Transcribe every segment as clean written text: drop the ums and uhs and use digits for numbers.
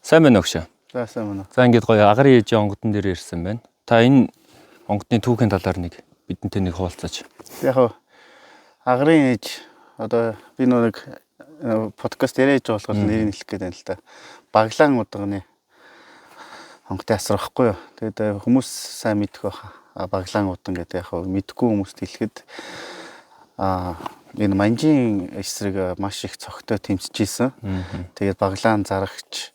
Сайн байна уу гшаа? За, сайн байна уу. За, ингээд гоё агарын ээжийн онгодон дээр ирсэн байна. Та энэ онгодны түүхийн талаар нэг бидэнтэй нэг хуваалцаач. Яг хав агарын ээж, одоо би нэг подкаст яриа хийж байгаа болохоор нэрийг хэлэх гээд байна л та. Баглаан удганы онготын асар байхгүй юу. Тэгээд хүмүүс сайн мэдэх байх. Баглаан удан гэдэг, яг хав мэдгүй хүмүүст хэлэхэд энэ манжийн эсрэг маш их цогтой тэмцэж исэн. Тэгээд Баглаан зарагч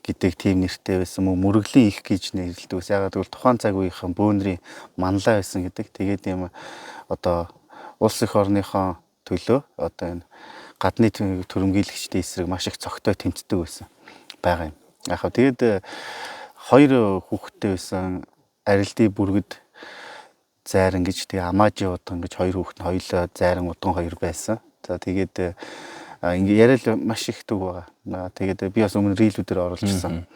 гэдэг тийм нэртэй байсан, мөн мөрөглийн их гэж нэрлэдэг байсан. Ягаад гэвэл тухайн цаг үеийнхэн бөөнрийн манлай байсан гэдэг. Тэгээд ийм одоо улс эх орныхоо төлөө одоо энэ гадны төрөмгийлэгчдийн эсрэг маш их цогтой тэмцдэг байсан байгаа юм. Яг хав тэгээд хоёр хүүхэдтэй байсан. Арилдын бүргэд зайран гэж, тэгээ Амаажи удган гэж хоёр хүүхэд нь, хоёулаа зайран удган хоёр байсан. За, тэгээд ингээ яриа л маш их төг байгаа. Тэгээд би бас өмнө reel үүдээр оруулчихсан.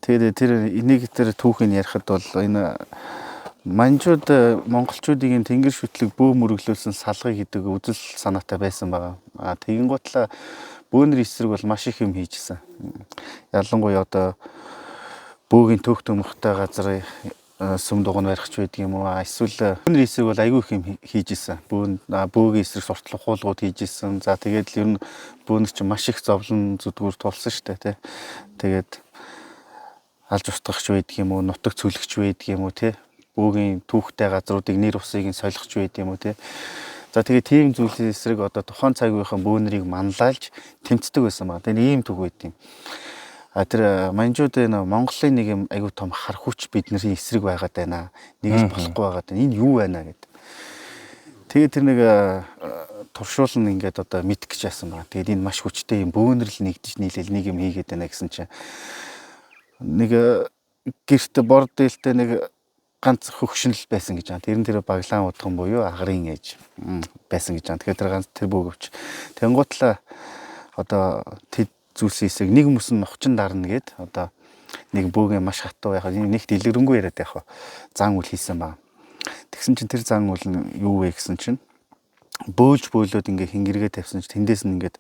Тэгээд тэр энийг, тэр түүхийг ярихад бол энэ манжууд монголчуудыг энэ тэнгэр шүтлэг бөө мөрөглөөсөн салгыг гэдэг үзэл санаатай байсан байгаа. А тэгэнгүүтлээ бөөнөр эсрэг бол маш их юм хийжсэн. Ялангуяа одоо бөөгийн төөх төмөхтэй газар сүм дугуй барих ч байдаг юм уу. Эсвэл бөөнөр эсрэг бол айгүй их юм хийж исэн. Бөөгийн эсрэг суртал ухуулгууд хийж исэн. За, тэгээд л ер нь бөөнөр чинь маш их зовлон зүдгүүр тулсан шүү дээ, тий. Тэгээд алж устгахч байдаг юм уу, нутаг цөлөгч байдаг юм уу, тий. Бөөгийн түүхтэй газруудыг нэр усыг нь солихч байдаг юм уу, тий. За, тэгээд тийм зүйлийн эсрэг одоо тухайн цаг үеийнхэн бөөнөрийг манлайлж тэмцдэг байсан байна. Тэгээд ийм түүх байд юм. А тэр манжууд энэ Монголын нэг юм айгүй том хар хүч бидний эсрэг байгаад байна. Нэг л болохгүй байгаад байна. Энэ юу байна гэд. Тэгээд тэр нэг туршуулна ингээд одоо мэдэх гэж яасан байна. Тэгээд энэ маш хүчтэй юм бөөнөрл нэгдэж нийлээл нэг юм хийгээд байна гэсэн чинь нэг гэрт бор дээлтэй нэг ганц хөгшин л байсан гэж байна. Тэр нь тэр Баглаан удган буюу агарын ээж байсан гэж байна. Тэгэхээр тэр ганц тэр бөөгөвч. Тэнгуутлаа одоо тэд зүйлсийн эсрэг нэг хүмүүс нь нухчин дарна гэд одоо нэг бөөгийн маш хатуу, яг нэг дэлгэрэнгүй яриад яг зан үйл хийсэн баг. Тэгсэн чинь тэр зан үйл нь юу вэ гэсэн чинь бөөлж бөөлөөд ингээ хингэргээ тавьсан чинь тэндээс нь ингээд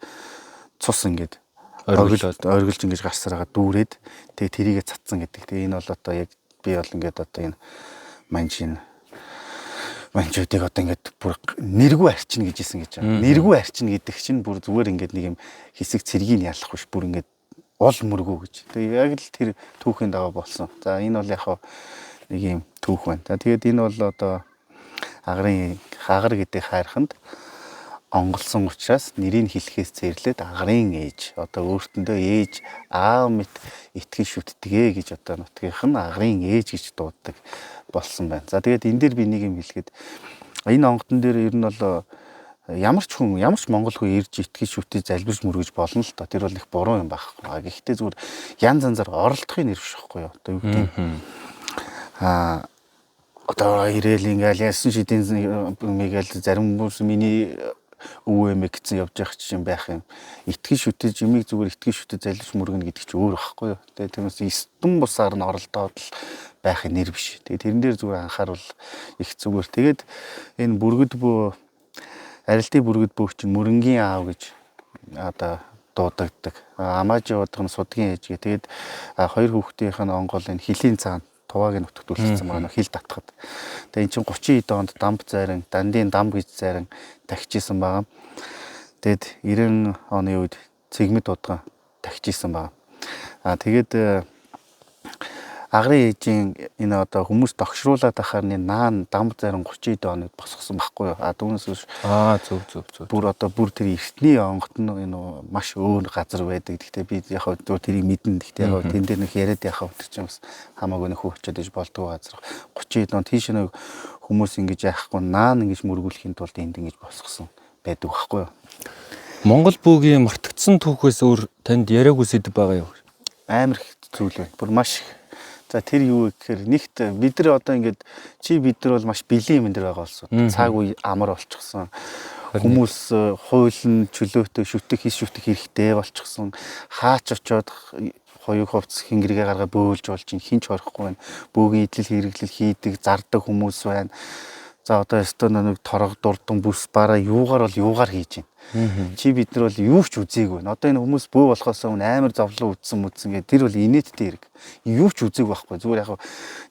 цус ингээд оргилоод оргилж ингэж гарсараа дүүрээд тэгээ тэрийгэ цацсан гэдэг. Тэгээ энэ бол одоо яг би бол ингээд одоо энэ манжин манжуудыг одоо ингээд бүр нэргүй арчна гэж хэлсэн гэж байна. Нэргүй арчна гэдэг чинь бүр зүгээр ингээд нэг юм хэсэг цэргийг ялах биш, бүр ингээд ол мөргүү гэж. Тэгээ яг л тэр түүхийн дагуу болсон. За, энэ бол яг нэг юм түүх байна. За, тэгээд энэ бол одоо агарын хагар гэдэг хайрханд онголсон учраас нэрийг хэлэхээс цэрлээд агарын ээж, одоо өөртөндөө ээж аав мэт итгэн шүтдэгэ гэж одоо нутгийнх нь агарын ээж гэж дууддаг болсон байна. За, тэгээд энэ дээр би нэг юм хэлэхэд энэ онгодон дээр ер нь бол ямар ч хүн, ямар ч монгол хүн ирж итгэж шүтэж залбирч мөргөж болно л доо. Тэр бол их буруу юм байхгүй. Гэхдээ зүгээр янз янзаар оролдохын нэр биш байхгүй юу? Одоо юу гэдэг юм. Одоо ирээл ингээл ясан шидийн мигээл зарим хүмүүс миний өвөө эмээ гэсэн явж явах чинь байх юм. Итгэж шүтэж имийг зүгээр итгэж шүтэж залбирч мөргөнө гэдэг чинь өөр байхгүй юу? Тэгээ тэрнээс эстэн бусаар нь оролдоод л байх нэр биш. Тэгээ тэрэн дээр зүгээр анхааруул их зүгээр. Тэгээд энэ бүргэд бөө, арилтын бүргэд бөөх чинь мөрөнгийн аав гэж одоо дуудагддаг. Амаажи удах нь судгийн ээж гэ. Тэгээд хоёр хүүхдийнх нь онгол энэ хилийн цаана Тувагийн нутагт үлдсэн байгаа нөх хил татхад. Тэгээ эн чинь 30 хэд онд дамб зайран, дандын дамб гэж зайран тахижсэн байгаа. Тэгээд 90 оны үед цэгмэд удган тахижсэн байгаа. Аа, тэгээд агарын ээжийн энэ одоо хүмүүс догшруулаад ахаар нэг наан дамб зайран 30 хэд оныг босгосон байхгүй юу. А түүнээс биш Аа, зөв зөв зөв. Бүр одоо бүр тэр эртний онгот нь энэ маш өөр газар байдаг. Гэхдээ би яг хөө тэрийг мэднэ. Гэхдээ яг тэн дээр нэг яриад яхаа тэр чинь бас хамаагүй нөхөө очиод иж болдгоо газар. 30 хэд он тийш нэг хүмүүс ингэж яахгүй наан ингэж мөргүүлэхийн тулд энд ингэж босгосон байдаг байхгүй юу. Монгол бөөгийн мартагдсан түүхээс өөр танд яриаггүй сэдв байгаа юу? Амар их зүйл байна. Бүр маш их. За, тэр юу гэхээр нэгт бид нар одоо ингээд чи бид нар бол маш бэлэн юм дээр байгаа улсууд. Цаг үе амар болчихсон. Хүмүүс хуулийн чөлөөтэй шүтэх, хис шүтэх хэрэгтэй болчихсон. Хаач очиод хоёуг хувцас хингэргээ гаргаа бөөлж болж чинь хинч хорихгүй байна. Бөөгийн идэл хэрэглэл хийдэг, зардаг хүмүүс байна. За, одоо өстөө нэг торог дурдан бүс бараа юугаар бол юугаар хийж байна. Чи бид нар бол юу ч үзээгүй. Одоо энэ хүмүүс бөө болохоос өмнө амар зовлон үдсэн мүдсэн гэдэг тэр бол инээдтэй хэрэг. Юу ч үзээгүй байхгүй. Зүгээр яг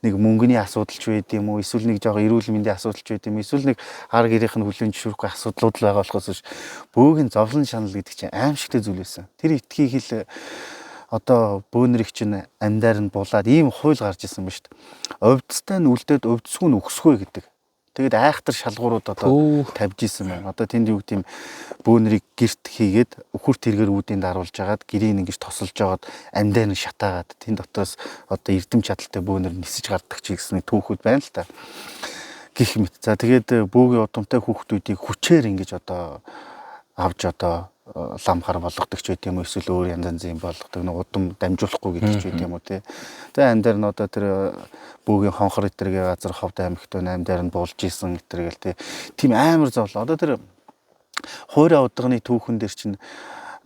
нэг мөнгөний асуудал ч байд юм уу, эсвэл нэг жоохон эрүүл мэндийн асуудал ч байд юм уу, эсвэл нэг ар гэрийнх нь хүлээн зөвшөөрөхгүй асуудлууд л байгаа болохоос биш бөөгийн зовлон шанал гэдэг чинь аимшигтай зүйл байсан. Тэр итгийг хэл одоо бөөнөрийг чинь амьдаар нь булаад ийм хууль гарч исэн ба шүү дээ. Увдстай нь үлдээд увдсгүй нь өгсгүй гэдэг. Тэгээд айхтар шалгуурууд одоо тавьж исэн байна. Одоо тэнд юу гэдэм бөөнөрийг герт хийгээд өхөр тэргээр үүдийн даруулж агаад гэрийг ингэж тосолж жагаад амьдаар нь шатаагаад тэнд дотроос одоо эрдэм чадалтай бөөнөр нисэж гардаг чи гэсэн түүхүүд байна л та. Гэх мэт. За тэгээд бөөгийн удамтай хүүхдүүдийг хүчээр ингэж одоо авч одоо ламхар болгодог ч байт юм уу, эсвэл өөр янз янзын болгодог, нэг удам дамжуулахгүй гэдэг ч байт юм уу те. Тэгээ ам дээр нь одоо тэр бөөгийн хонхор итэргээ газар ховд аймагт ам дээр нь буулж исэн гэтэргээл те. Тийм амар зовлон. Одоо тэр хуурай удганы түүхэн дээр чинь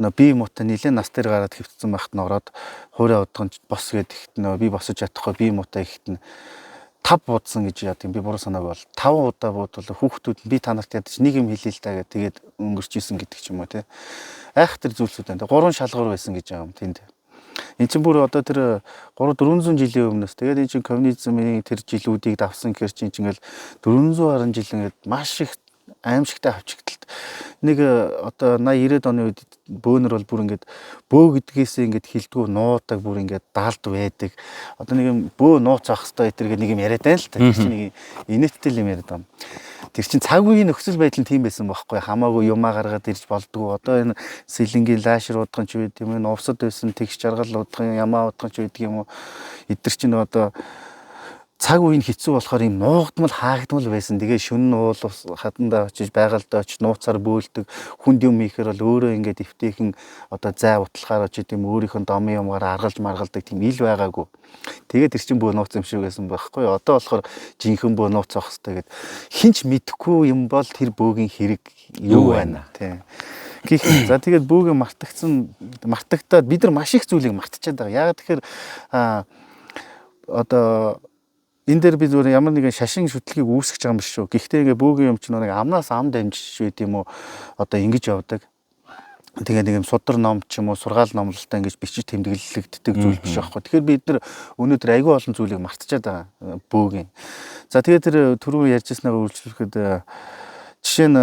нөө би муутай нилээн нас дээр гараад хэвтсэн байхад нь ороод хуурай удган бос гэдэг ихт нөө би босож чадахгүй, би муутай ихт нь 5 буудсан гэж яадаг юм, би буруу санааг бол 5 удаа буудвал хүүхдүүд би та нарт ядаж нэг юм хэлээ л та гэдэг, тэгээд өнгөрч исэн гэдэг ч юм уу те. Айхтар зүйлсүүд байна. 3 шалгуур байсан гэж байгаа юм тэнд. Энд чинь бүр одоо тэр 3 400 жилийн өмнөөс тэгээд энэ чинь коммунизмын тэр жилүүдийг давсан гэхэр чинь ингээл 400 гаруй жил ингээд маш их аимшигтай хавчигдалт. Нэг одоо 80 90-ад оны үед бөөнөр бол бүр ингээд бөө гэдгээс ингээд хилдгүү нуудаг, бүр ингээд даалд байдаг. Одоо нэг юм бөө нууц авах хэрэгтэй гэтэргээ нэг юм яриад байна л та. Тэр чинь нэг инээдтэй юм яриад байгаа юм. Тэр чинь цаг үеийн нөхцөл байдал нь тийм байсан байхгүй. Хамаагүй юмаа гаргаад ирж болдгоо. Одоо энэ сэлэнгийн лаашир удган ч байд юм, энэ увсад байсан тэгш жаргал удган, ямаа удган ч байдаг юм уу. Эдгэр чинь одоо цаг үе нь хэцүү болохоор юм нуугдмал хаагдмал байсан. Тэгээ шөнө уул хадандаа очиж байгальдаа очиж нууцаар бөөлдөг. Хүнд юм хийхээр бол өөрөө ингээд эвтэйхэн одоо зай утлахаар очиж тийм өөрийнх нь домын юмгаар аргалж маргалдаг тийм ил байгаагүй. Тэгээд тэр чинь бөө нууц юм шиг байсан байхгүй. Одоо болохоор жинхэнэ бөө нууц авах хэрэгтэй гэд хинч мэдэхгүй юм бол тэр бөөгийн хэрэг юу байна тий. Гэх. За тэгээд бөөгийн мартагдсан, мартагтаад бид нар маш их зүйлийг мартчихад байгаа. Яг тэгэхээр одоо энэ дээр би зүгээр ямар нэгэн шашин шүтлгийг үүсгэж байгаа юм биш шүү. Гэхдээ ингээ бөөгийн юм чинь нэг амнаас ам дамжиж байд юм уу, одоо ингэж явдаг. Тэгээ нэг юм судар ном ч юм уу сургаал номлолтой ингэж бичиж тэмдэглэгддэг зүйл биш байхгүй. Тэгэхээр бид нар өнөөдөр айгүй олон зүйлийг мартчихад байгаа бөөгийн. За тэгээ тэр түрүү ярьжсанаа үйлчлэхэд жишээ нь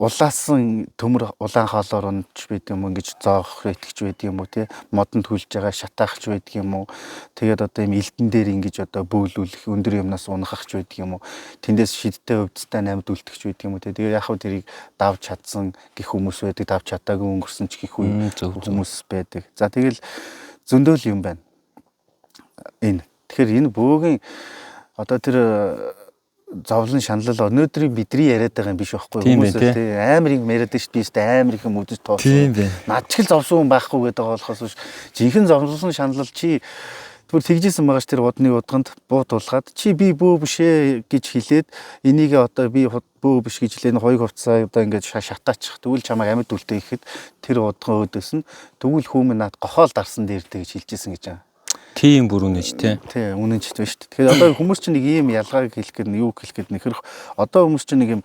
улаасан төмөр улаан хоолоор унж байд юм уу, ингэж зоох итгэж байд юм уу те, модонд хүлж байгаа шатаахч байдаг юм уу, тэгээд одоо юм элдэн дээр ингэж одоо бөөлүүлэх өндөр юмнаас унахч байдаг юм уу, тэндээс шидтэй өвдөлтэй амьд үлдэгч байдаг юм уу те. Тэгээд яг хав тэрийг давж чадсан гэх хүмүүс байдаг, давж чадаагүй өнгөрсөн ч гэх хүмүүс байдаг. За тэгэл зөндөөл юм байна энэ. Тэгэхээр энэ бөөгийн одоо тэр зовлон шаналл өнөөдрийн бидний яриад байгаа юм биш байхгүй хүмүүс тий амар юм яриад шүү дээ. Би амар их юм үзэж тоосон. Над ч л зовсон хүн байхгүй гэдэг байгаа болохоос биш. Жинхэнэ зовлон шаналл чи түр тэгжсэн байгаа ш, тэр удны удганд буу тулгаад чи би бөө биш ээ гэж хэлээд энийг одоо би бөө биш гэж хэлээ, хоёг хувцаа одоо ингээд шатаачих. Тэгвэл чамайг амьд үлдээ гэхэд тэр удган өөдөөс нь тэгвэл хүмүүн над гохоол дарсан дээрдэ гэж хэлжсэн гэж байгаа. Тийм бүр үнэн ч тий. Тий, үнэн ч тийм шүү дээ. Тэгэхээр одоо хүмүүс чинь нэг ийм ялгааг хэлэх гээд юу хэлэх гээд нөхөр одоо хүмүүс чинь нэг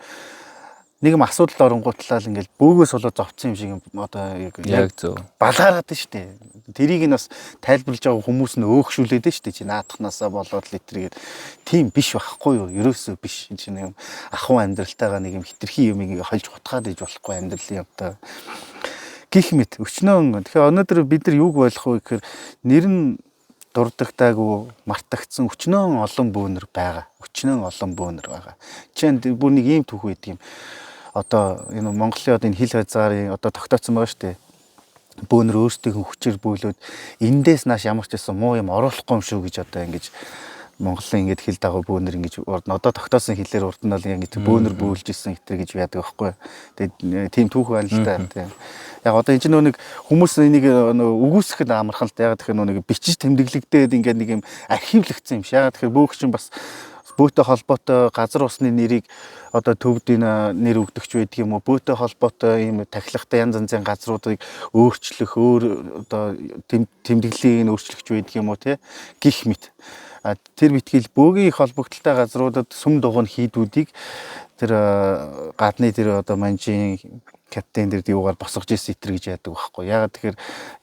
юм асуудал оронгуутлаа л ингээл бөөгөөс болоод зовцсон юм шиг одоо яг зөв балгаараад шүү дээ. Тэрийг нь бас тайлбарлаж байгаа хүмүүс нь өөгшүүлээд шүү дээ. Чи наадахнаасаа болоод л итэргээд тийм биш байхгүй юу? Ерөөсөө биш. Энд чинь юм ахуй амьдралтайгаа нэг юм хитрхи юм ингээ хольж хутгаад иж болохгүй амьдралын юмтай. Гэх мэт өчнөөн. Тэгэхээр өнөөдөр бид нар юуг ойлгох вэ гэхээр нэр нь дурддагтаагүй мартагдсан өчнөөн олон бөөнөр байгаа. Өчнөөн олон бөөнөр байгаа. Жишээ нь бүр нэг ийм түүх байдаг юм. Одоо энэ Монголын одоо энэ хил хязгаарын одоо тогтооцсон байгаа шүү дээ. Бөөнөр өөрсдийнх нь хүчээр бөөлөөд эндээс нааш ямар ч байсан муу юм оруулахгүй юм шүү гэж одоо ингэж Монголын ингэж хил дагуу бөөнөр ингэж одоо тогтоосон хилээр урд нь бол ингэж бөөнөр бөөлж исэн хэтэр гэж яадаг байхгүй. Тэгээд тийм түүх байна л та. Тийм. Яг одоо энэ чинь нэг хүмүүс энийг үгүйсгэхэд амархан л та. Яг тэгэхээр нэг бичиж тэмдэглэгдээд ингээд нэг юм архивлэгдсэн юм шиг. Яг тэгэхээр бөөх чинь бас бөөтэй холбоотой газар усны нэрийг одоо төвд энэ нэр өгдөгч байдаг юм уу? Бөөтэй холбоотой ийм тахилгатай янз янзын газруудыг өөрчлөх, өөр одоо тэмдэглэлийг нь өөрчлөгч байдаг юм уу те? Гих мэт. Тэр битгэл бөөгийн их холбогдлолтой газруудад сүм дугуйн хийдүүдийг Тэр гадны тэр одоо манжийн капитан дээр юугаар босгож ирсэн итэр гэж яадаг байхгүй. Ягаад тэгэхээр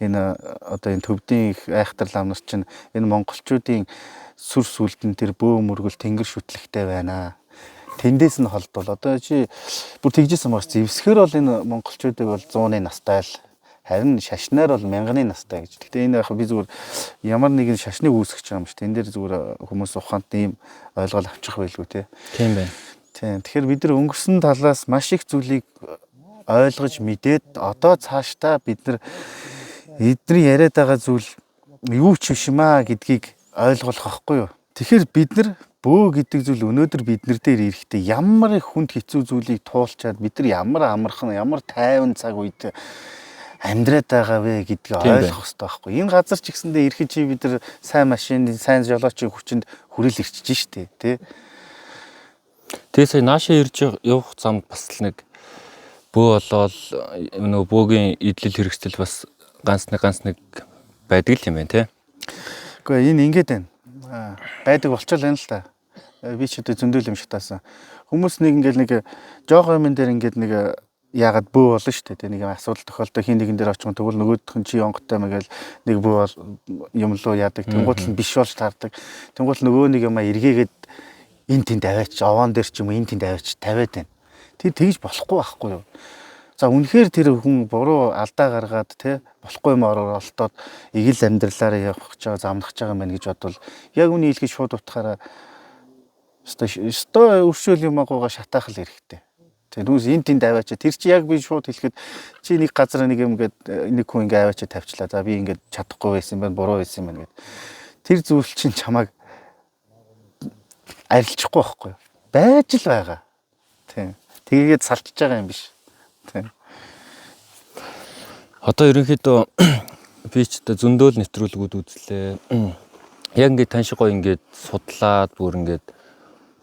энэ одоо энэ төвдийн их айхтар лам нар чинь энэ монголчуудын сүр сүлдэн тэр бөө мөргөл тэнгэр шүтлэгтэй байна. Тэндээс нь холдвол одоо чи бүр тэгжсэн багш зэвсгэр бол энэ монголчуудыг бол 100-ны настай л харин шашнаар бол мянганы настай гэж. Гэтэ энэ яг би зүгээр ямар нэгэн шашныг үүсгэж байгаа юм биш. Тэн дээр зүгээр хүмүүс ухаантай ийм ойлголт авчих байлгүй те. Тийм байна. Тийм. Тэгэхээр бид нар өнгөрсөн талаас маш их зүйлийг ойлгож мэдээд одоо цаашдаа бид нар эдний яриад байгаа зүйл юу ч биш юм аа гэдгийг ойлгох байхгүй юу? Тэгэхээр бид нар бөө гэдэг зүйл өнөөдөр бид нар дээр ирэхдээ ямар их хүнд хэцүү зүйлийг туулчаад бид нар ямар амархан ямар тайван цаг үед амьдраад байгаа вэ гэдгийг ойлгох хэрэгтэй байхгүй. Энэ газар ч гэсэндээ ирэхэд чи бид нар сайн машины, сайн жолоочийн хүчинд хүрэл ирчиж штэ, тий. Тэгээ сая наашаа ирж явах замд бас л нэг бөө болоод нөгөө бөөгийн идэл хэрэгсэл бас ганц нэг байдаг л юм байна, тий. Үгүй энэ ингэж байна. Байдаг болчихол байна л та. Би ч одоо зөндөл юм шатаасан. Хүмүүс нэг ингээл нэг жоох юм дээр ингээд нэг яагаад бөө болно шүү дээ. Нэг юм асуудал тохиолдоо хин нэгэн дээр очих тэгвэл нөгөөх нь чи онготой мэгэл нэг бөө бол юм луу яадаг. Тэнгуут нь биш болж таардаг. Тэнгуут нөгөө нэг юм эргээгээд эн тэнд аваач, овоон дээр ч юм уу эн тэнд аваач тавиад байна. Тэр тэгж болохгүй байхгүй юу? За үнэхээр тэр хүн буруу алдаа гаргаад те болохгүй юм оролтоод эгэл амьдралаараа явах гэж байгаа, замнах гэж байгаа юм байна гэж бодвол яг үний хэлэхэд шууд утгаараа өстой өршөөл юм агууга шатаах л хэрэгтэй. Тэгээ нүс эн тэнд аваачаа тэр чи яг би шууд хэлэхэд чи нэг газар нэг юм ингээд нэг хүн ингээ аваачаа тавьчлаа. За би ингээд чадахгүй байсан юм байна, буруу байсан юм байна гэд. Тэр зүйл чинь чамайг арилчихгүй байхгүй юу? Байж л байгаа. Тийм. Тэгээд салчиж байгаа юм биш. Тийм. Одоо ерөнхийдөө би ч одоо зөндөөл нэвтрүүлгүүд үзлээ. Яг ингээд тань шиг гоё ингээд судлаад бүр ингээд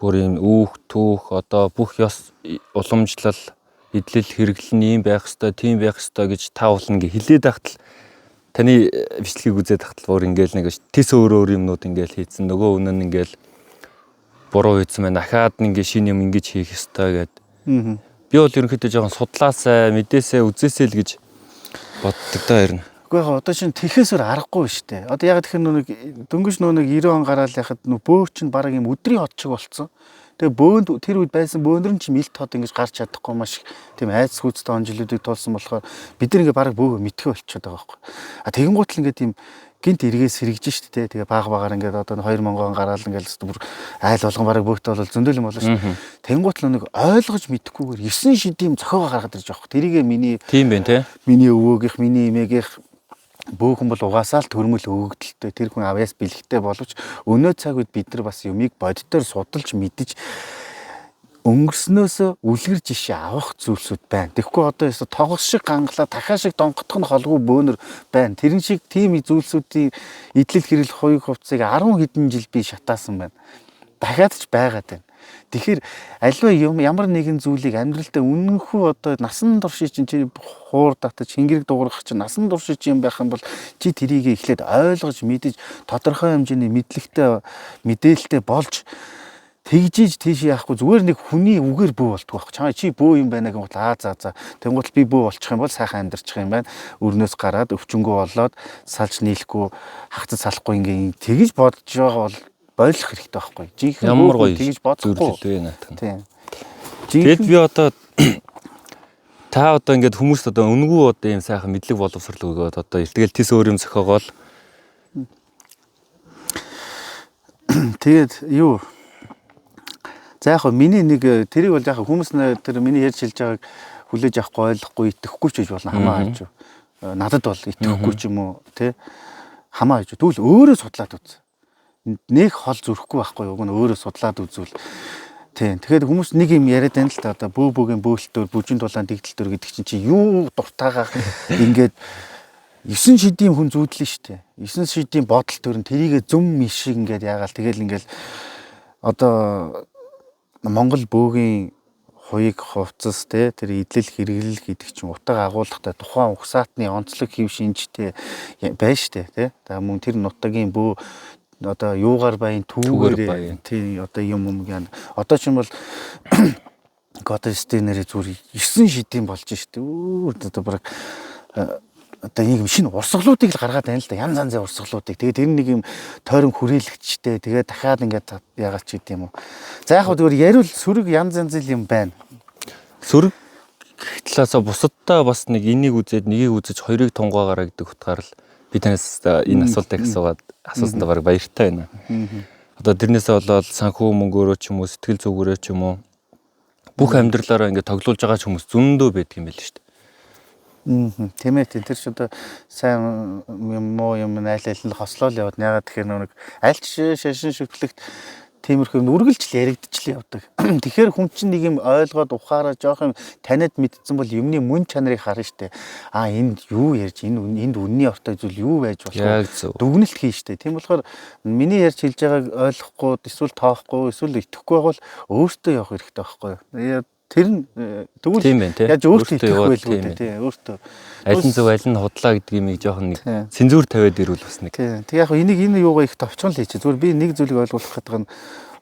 бүр юм үүх түүх одоо бүх ёс уламжлал эдлэл хэрэглэл нь ийм байх ёстой, тийм байх ёстой гэж та бол ингээ хилээд байхад л таны бичлэгийг үзээд байхад л бүр ингээл нэг тэс өөр өөр юмнууд ингээл хийцэн нөгөө үнэн нь ингээл буруу хийцэн байна. Дахиад ингээ шинэ юм ингэж хийх ёстой гэд. Би бол ерөнхийдөө жоохон судлаасай, мэдээсээ, үзээсэй л гэж боддог даа ер нь. Үгүй яг одоо чинь тэхээс өөр аргагүй шүү дээ. Одоо яг тэгэхээр нэг дөнгөж нөө нэг 90 он гараал яхад нөө бөө чинь баг юм өдрийн хот шиг болцсон. Тэгээ бөөнд тэр үед байсан бөөндөр нь чинь мэлт хот ингэж гарч чадахгүй маш их тийм айц гүйцтэй он жилүүдийг туулсан болохоор бид нар ингээ баг бөөгөө мэдхээ болчиход байгаа байхгүй. А тэгэнгუут л ингээ тийм гинт эргээс сэргэж шүү дээ. Тэгээ баг багаар ингээд одоо 2000 он гараал ингээд бүр айл болгон бараг бөөхтэй бол зөндөл юм болно шүү. Тэнгуут л нэг ойлгож мэдэхгүйгээр 9 шидэм зохиогоо гаргаад ирж байгаа хөөх. Тэрийгээ миний тийм байх те. Миний өвөөгийнх, миний эмээгийнх бөөхөн бол угаасаа л төрмөл өгөгдөлтэй тэр хүн авьяас бэлэгтэй боловч өнөө цаг үед бид нар бас юмыг боддоор судалж мэдэж өнгөрснөөсөө үлгэр жишээ авах зүйлсүүд байна. Тэгэхгүй одоо ёстой тогос шиг гангалаа дахиад шиг донготох нь холгүй бөөнөр байна. Тэрэн шиг тийм зүйлсүүдийн идэл хэрэл хуйг хувцсыг 10 хэдэн жил би шатаасан байна. Дахиад ч байгаад байна. Тэгэхээр аливаа юм ямар нэгэн зүйлийг амьдралдаа үнэнхүү одоо насан туршийн чинь чи хуур татаж шингэрэг дуурах чинь насан туршийн юм байх юм бол чи тэрийг эхлээд ойлгож мэдэж тодорхой хэмжээний мэдлэгтэй мэдээлэлтэй болж тэгжиж тийш яахгүй зүгээр нэг хүний үгээр бөө болдгоо байхгүй. Чамаа чи бөө юм байна гэх юм бол аа за за тэнгуут би бөө болчих юм бол сайхан амьдарчих юм байна. Өрнөөс гараад өвчнгөө болоод салж нийлэхгүй хагцаж салахгүй ингээ тэгж бодож байгаа бол болох хэрэгтэй байхгүй. Жинхэнэ ямар гоё тэгж бодохгүй. Тийм. Тэгэд би одоо та одоо ингээд хүмүүст одоо үнгүй одоо ийм сайхан мэдлэг боловсрол өгөөд одоо тэгэл тэс өөр юм зохиогоол. Тэгээд юу за яг миний нэг тэрийг бол яг хүмүүс тэр миний ярьж хэлж байгааг хүлээж авахгүй ойлгохгүй итгэхгүй ч гэж болно хамаа хаж. Надад бол итгэхгүй ч юм уу тий хамаа хаж. Тэгвэл өөрөө судлаад үз. Нэг хол зүрхгүй байхгүй юу? Уг нь өөрөө судлаад үзвэл тий. Тэгэхээр хүмүүс нэг юм яриад байна л та одоо бөө бөөгийн бөөлтөөр бүжин тулаан дэгдэлтөөр гэдэг чинь чи юу дуртайгаа ингээд 9 шидийн хүн зүүдлээ шүү дээ. 9 шидийн бодол төр нь тэрийгэ зүм шиг ингээд яагаал тэгэл ингээд одоо Монгол бөөгийн хуйг хувцас те тэр идэл хэрэглэл гэдэг чинь утга агуулгатай тухайн угсаатны онцлог хэв шинжтэй байна штэ те. За мөн тэр нутагийн бөө одоо юугаар баян түүгээр тий одоо юм юм гэн одоо чинь бол Годестенэрээ зүгээр 9 шидийн болж штэ. Өө одоо баг одоо нэг юм шинэ урсгалуудыг л гаргаад байна л да. Янз янзын урсгалуудыг. Тэгээд тэр нэг юм тойрон хүрээлэгчтэй. Тэгээд дахиад ингээд яагаад ч гэдэм юм уу. За яг хөө зүгээр яриул сөрөг янз янзын юм байна. Сөрөг талаасаа бусаддаа бас нэг энийг үзээд нэгийг үзэж хоёрыг тунгаагаараа гэдэг утгаар л би танаас энэ асуултыг асуугаад асуусандаа баг баяртай байна. Одоо тэрнээсээ болоод санхүү мөнгөөрөө ч юм уу, сэтгэл зүгээрээ ч юм уу бүх амьдралаараа ингээд тоглуулж байгаа ч хүмүүс зөндөө байдаг юм байл шүү дээ. Тийм ээ, тэр ч одоо сайн юм муу юм айл айл нь хослоол яваад. Ягаад тэгэхээр нэг аль ч шашин шүтлэгт тиймэрхүү юм үргэлжил яригдчихл явдаг. Тэгэхээр хүн чинь нэг юм ойлгоод ухаараа жоох юм таниад мэдсэн бол юмны мөн чанарыг харна штэ. А энд юу ярьж, энэ энд үнний ортой зүйл юу байж болох вэ? Дүгнэлт хийн штэ. Тийм болохоор миний ярьж хэлж байгааг ойлгохгүй, эсвэл тоохгүй, эсвэл итгэхгүй байвал өөртөө явах хэрэгтэй байхгүй юу? Тэр нь тэгвэл яаж өөртөө итгэх байлгүй дээ, тий, өөртөө. Аль нь зөв, аль нь худлаа гэдэг юмыг жоохон нэг цензуур тавиад ирвэл бас нэг. Тий. Тэг яг энийг энэ юугаа их товчхон л хийчих. Зүгээр би нэг зүйлийг ойлгуулах гэдэг нь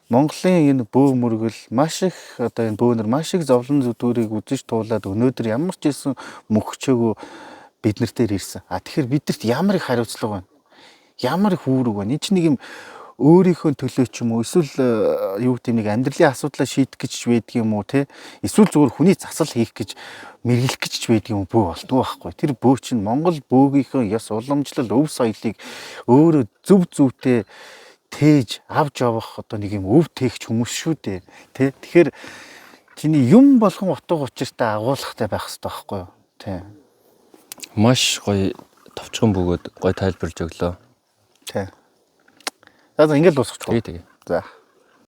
Монголын энэ бөө мөргөл маш их одоо энэ бөөнөр маш их зовлон зүдүүрийг үзэж туулаад өнөөдөр ямар ч хэлсэн мөхчөөгөө бид нар дээр ирсэн. А тэгэхээр бидэрт ямар их хариуцлага байна? Ямар их үүрэг байна? Энэ чинь нэг юм өөрийнхөө төлөө ч юм уу, эсвэл юу гэдэг нэг амьдралын асуудлаа шийдэх гэж байдаг юм уу, те, эсвэл зүгээр хүний засал хийх гэж мэргэлэх гэж байдаг юм бөө болдгоо байхгүй. Тэр бөө чинь Монгол бөөгийнхөө ёс уламжлал, өв соёлыг өөрөө зөв зөвтэй тээж авч явах одоо нэг юм өв тээгч хүмүүс шүү дээ, те. Тэгэхээр чиний юм болгон утга учиртай, агуулгатай байх хэрэгтэй байхгүй юу, те. Маш гоё товчхон бөгөөд гоё тайлбарлаж өглөө. Те. За, ингээл дуусгачих. Тэгээ. За.